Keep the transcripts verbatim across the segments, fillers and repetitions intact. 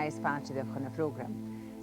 Is fàilte dhuibh chun a' phrògraim.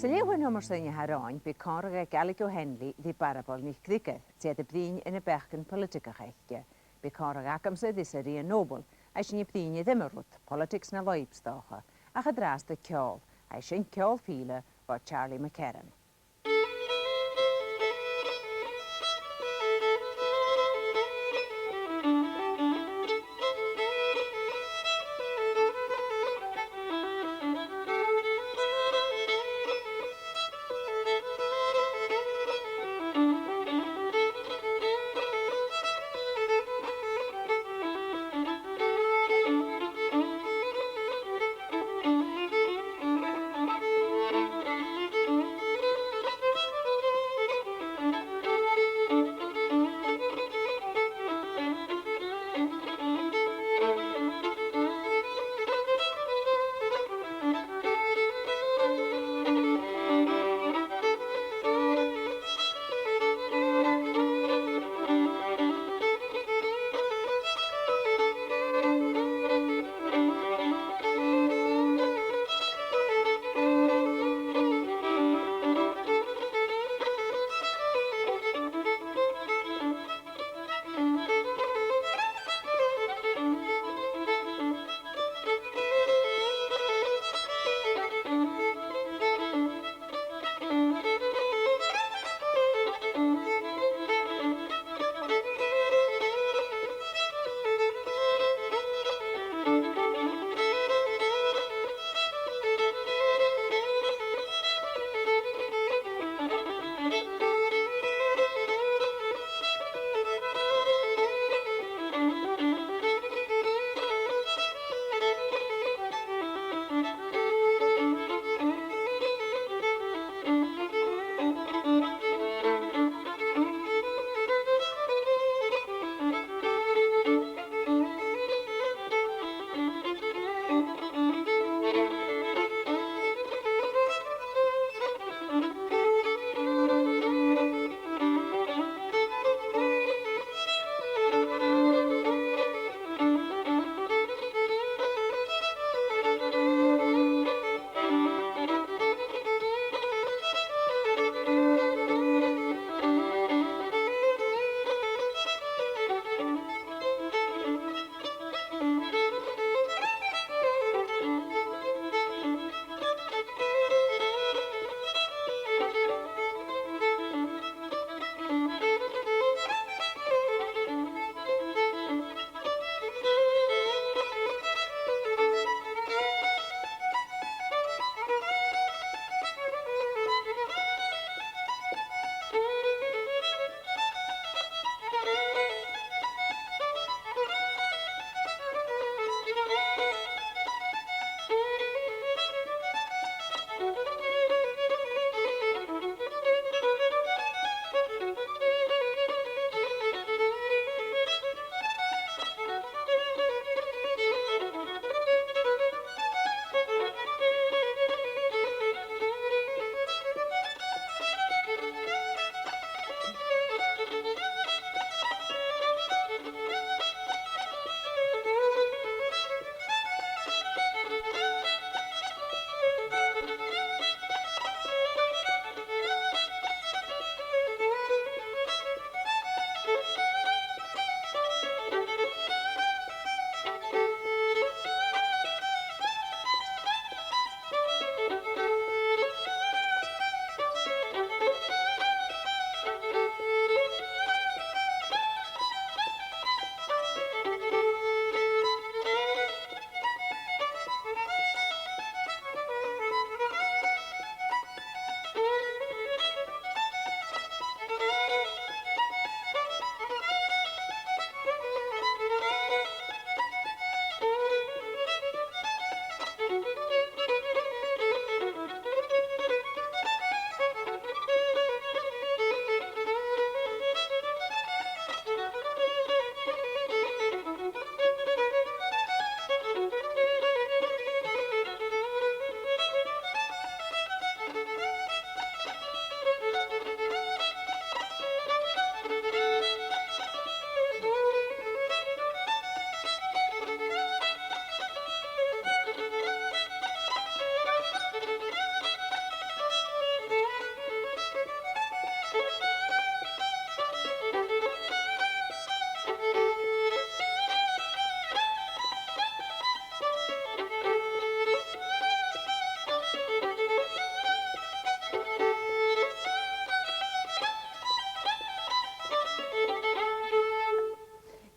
San leth-uair a tha sinn a' tilleadh, bidh còmhradh aig Ailig O'Henley ri Barbara NicGriogair, 's i air a bruidhinn air na beachdan poilitigeach aice. Bidh còmhradh agamsa ri Sir Iain Noble, agus sinn a' bruidhinn air iomadh rud, poilitigs na lùib, 's dòcha, ach an-dràsta ceòl, agus sin ceòl fhèin bho Charlie McCarron.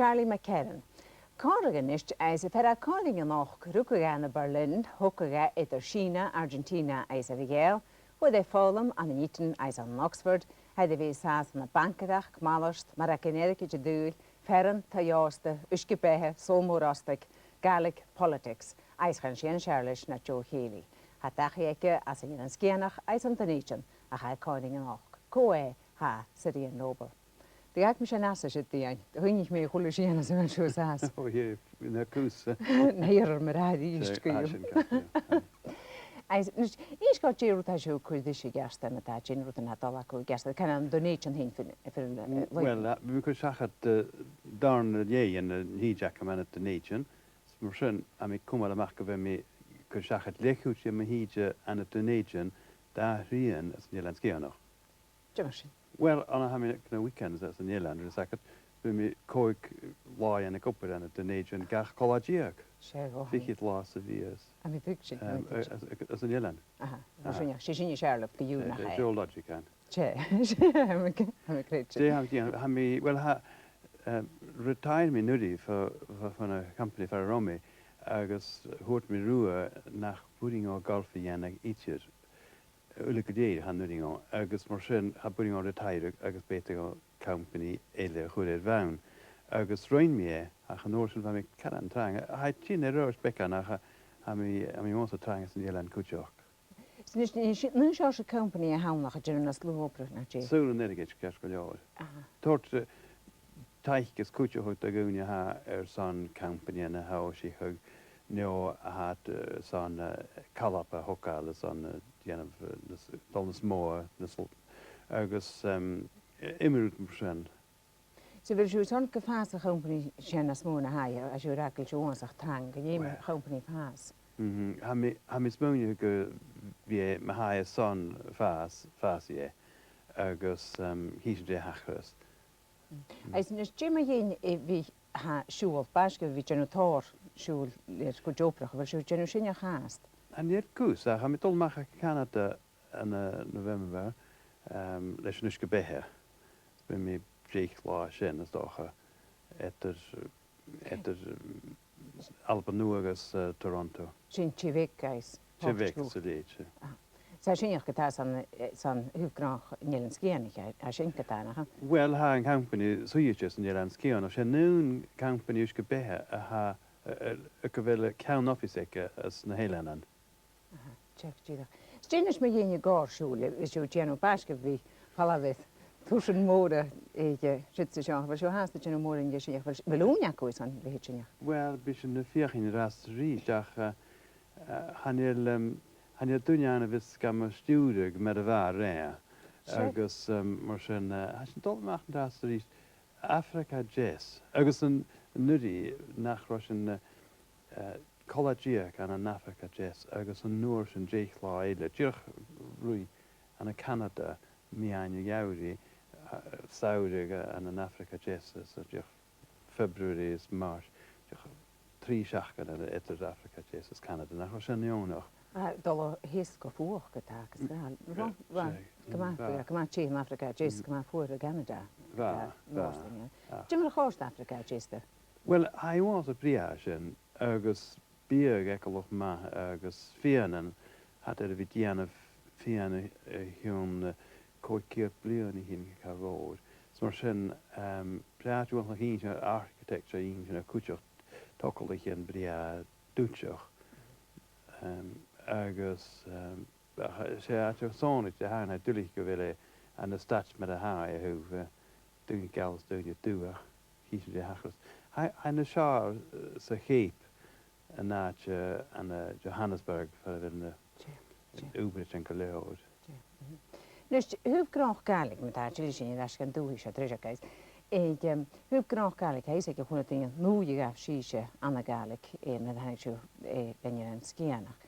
Charlie McCarron. Còmhla rium a-nis, is e fear à Còmhradh nan Òc. Rugadh e ann am Berlin, thogadh e eadar Sìona, Argentina agus Earra-Ghàidheal. Fhuair e foghlam ann an Eton agus ann an Oxford. Tha e air a bhith an sàs ann am bancaireachd, malairt, maireachd airgid an t-saoghail, fearann, taigh-òsta, uisge-beatha, sabhal mòr ostaig, Gàidhlig, politics, agus chan e sin as fheàrr leis na deagh chèilidh. Tha dachaigh aige anns an Eilean Sgitheanach agus ann an Dùn Èideann, ach tha e à Còmhradh nan Òc. Cò e? Tha, Sir Iain Noble. Dh'fhàg mi sin às a sin, a Iain. Chunnaic mi a h-uile sìon às a bheil sibh an sàs. Ò, yeah, na cus. Na h-iarmar a-rithist. Sin ceart, yeah. Agus, nus, innis dhomh dè an rud a tha sibh a' cur ris a' cheist, ma tha dè an rud a tha dol a chur ris a' cheist, can an Dùn Èideann fhèin fir, fir, eh, Mm, like well, uh, bha mi a' cur seachad, uh, dàrna leth dhen an tìde agam ann an Dùn Èideann. Mar sin, tha mi a' cumail a-mach gu bheil mi a' cur seachad leth-chuid de mo thìde ann an Dùn Èideann, dà thrian anns an Eilean Sgitheanach. Dè mar sin? Well, an uair a tha mi aig na weekends anns an eilean, ri seachad, bidh mi còig latha a' dèanamh obair ann an Dùn Èideann gach cola-deug. Seadh, ò. Fichead latha sa mhìos. Tha mi a' tuigsinn, tha mi a' Um, tuigsinn. Anns, anns, anns an eilean. Aha. Mar sin, 's e sin as fheàrr leibh gu Eh, dearbh, nach eh, e? Deagh logic ann. 'S e, 's e, tha mi, tha mi a' creidsinn. Dè tha mi a' dèanamh, tha mi, well, tha, eh, retire mi an-uiridh bho, bho, bhon a' chompanaidh far an robh mi, agus thuirt mi riutha nach b' urrainn dhomh golf a dhèanamh idir uile gu lèir a tha an-uiridh ann, agus mar sin, cha b' urrainn dhomh retire agus b' fheudar dhomh companaidh eile a chur air bhonn. Agus rinn mi e, ach an uair sin bha mi caran trang. Tha e a' tighinn air adhart beagan, ach tha mi, tha mi uabhasach trang anns an eilean cuideachd. Is, is, is, an seòrsa companaidh a th' ann, nach e, a' dèanamh nas lugha obrach, nach e? Saothair an airgid, ceart gu leòr. Aha. Toirt, eh, taic is cuideachadh do dhaoine a tha airson companaidhean a thòiseachadh, no a tha, eh, airson, eh, calpa a thogail, airson, eh, dèanamh, eh, nas, dol nas motha, nas l-, agus, em, iomadh rud mar sin. So, a bheil sibh airson gu fàs a' chompanaidh sin nas motha na tha e, a bheil sibh ag ràdh gu bheil sibh uabhasach trang, gu dè mar chompanaidh a bhios? Mhm. Tha mi, tha mi a' smaoineachadh gu bheil, ma tha e airson fàs, fàsaidh e. Agus, em, chì sinn dè thachras. Mm. Agus a-nis, dè mu dheidhinn a bhith, tha, siubhal, b' àbhaist gu bhith a' dèanamh tòrr siubhail air cuid obrach, a bheil sibh a' dèanamh sin fhathast? Chan eil gus, ach tha mi a' dol a-mach a Chanada ann an, eh, November, em, leis an uisge-beatha. Bidh mi deich latha sin, is dòcha, eadar, eadar, em, Alba Nuadh agus, eh, Toronto. Sin taigh bheag agus Taigh bheag sa leithid, eh. Ah. 'S e sin a th' agad san, eh, san taobh-ghnothach an Eilein Sgitheanaich, a, a sin a th' agad, nach e? Well, tha an companaidh suidhichte san Eilean Sgitheanach, 's e an aon companaidh uisge-beatha a tha, eh, eh, gu bheil ceann oifis aige anns na h-eileanan. Aha, dìreach. 'S dè a-nis mu dheidhinn a' chòrr-shiubhail, a bheil sibh a' dèanamh, b' àbhaist gu bhith a' falbh air tursan mòra, eh, siud 's an seo, a bheil sibh fhathast a' dèanamh mòran de sin, a bheil, a bheil ùine agaibh airson a leithid sin? Well, bidh sinn a' feuchainn an-dràsta 's a-rithist, ach, eh, eh, chan eil, em, chan eil duine ann a bhios gam stiùireadh mar a bha roimhe. Sure. Agus, em, mar sin, eh, tha sinn a' dol a-mach an-dràsta 's a-rithist Africa Jazz. Agus an, an-uiridh nach robh sinn, eh, eh, cola-deug ann an Africa Jazz, agus an uair sin deich latha eile, dìreach ruith ann an Canada, meadhan na geamhraidh, eh, samhradh ann an Africa Jazz, so dìreach February is March, dìreach trì seachdainean eadar Africa Jazz is Canada, nach robh sin neònach? A, dol a sheas gu fuachd a tha, agus gu, gu, gu, gu math, gu math teth ann an Africa Jazz, gu math fuar ann an Canada. Bha, bha. Dè mar a chòrd Africa Jazz riut? Well, tha e uabhasach brèagha sin, agus biadh eagalach math, agus fìon, tha iad air a bhith a' dèanamh fìon o chionn, eh, còig ceud bliadhna, tha mi a' creidsinn, gu mòr. So mar sin, em, bha e uabhasach inntinneach, architecture inntinneach cuideachd, togalaichean brèagha Dùitsich. Em, agus, em, ach 's e àite sònraichte a th' ann, tha e duilich gu bheil e ann an staid mar a tha e, a thaobh, eh, daoine geal is daoine dubh, ach chì sinn dè thachras. Tha, tha e nas fheàrr, eh, sa Cheap, an àite, eh, ann an, eh, Johannesburg, far a bheil na, an ùpraid ann gu leòr. Seadh, mhm. Nise, a thaobh gnothach Gàidhlig, ma tha sinn air ais dhan dùthaich seo, treis a chèist. Eh, em, a thaobh gnothach Gàidhlig, tha fhios aig a h-uile duine an ùidh a ghabh sibhse ann an Gàidhlig, eh, nuair a thàinig sibh, eh, dhan Eilean Sgitheanach.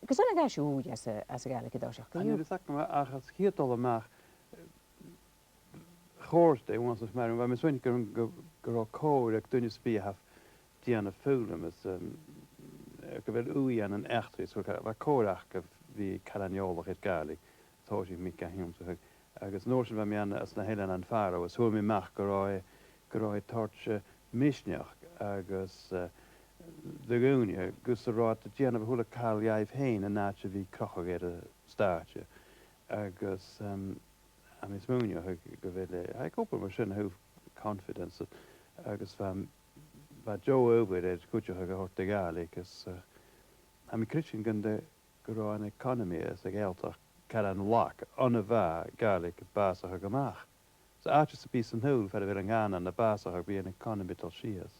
Carson a ghabh sibh ùidh anns a', anns a' Ghàidhlig an toiseach? Chan eil fhios agam, ach às a' chiad dol a-mach, chòrd e uabhasach math rium. Bha mi a' smaoineachadh gun, gun, gun robh còir aig duine sam bith a tha a' dèanamh foghlaim is, um, gu bheil ùidh ann an eachdraidh, so bha còir aca a bhith caran eòlach air Gàidhlig, tòisich mi ga h-ionnsachadh. Agus an uair sin bha mi ann, anns na h-Eileanan Fàro, is fhuair mi a-mach gun robh e, gun robh e a' toirt, eh, misneachd agus, eh, do dhaoine gus an robh iad a' dèanamh a h-uile càil dhaibh fhèin an àite a bhith a' crochadh air an stàite. Agus, em, tha mi a' smaoineachadh gu bheil, eh, aig obair mar sin, tha thu confidence, agus bha, bha deagh adhbhar air cuideachadh a thoirt do Ghàidhlig, agus, eh, tha mi a' creidsinn gun do, gun robh an economy sa Ghàidhealtachd caran lag, on a bha Gàidhlig a' bàsachadh a-mach. San àite sam bith san t-saoghal, far a bheil an cànan a' bàsachadh, bidh an economy a' dol sìos.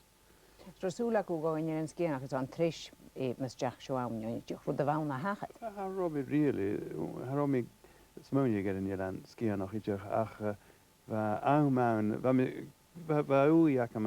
An robh sùil agaibh gun robh an Eilean Sgitheanach airson treis, eh, mus deach seo ann, no an deach rud a bh' ann a thachair? Cha robh mi really, cha robh mi a' smaoineachadh air an Eilean Sgitheanach idir, ach, eh, bha àm ann, bha mi, bha, bha ùidh agam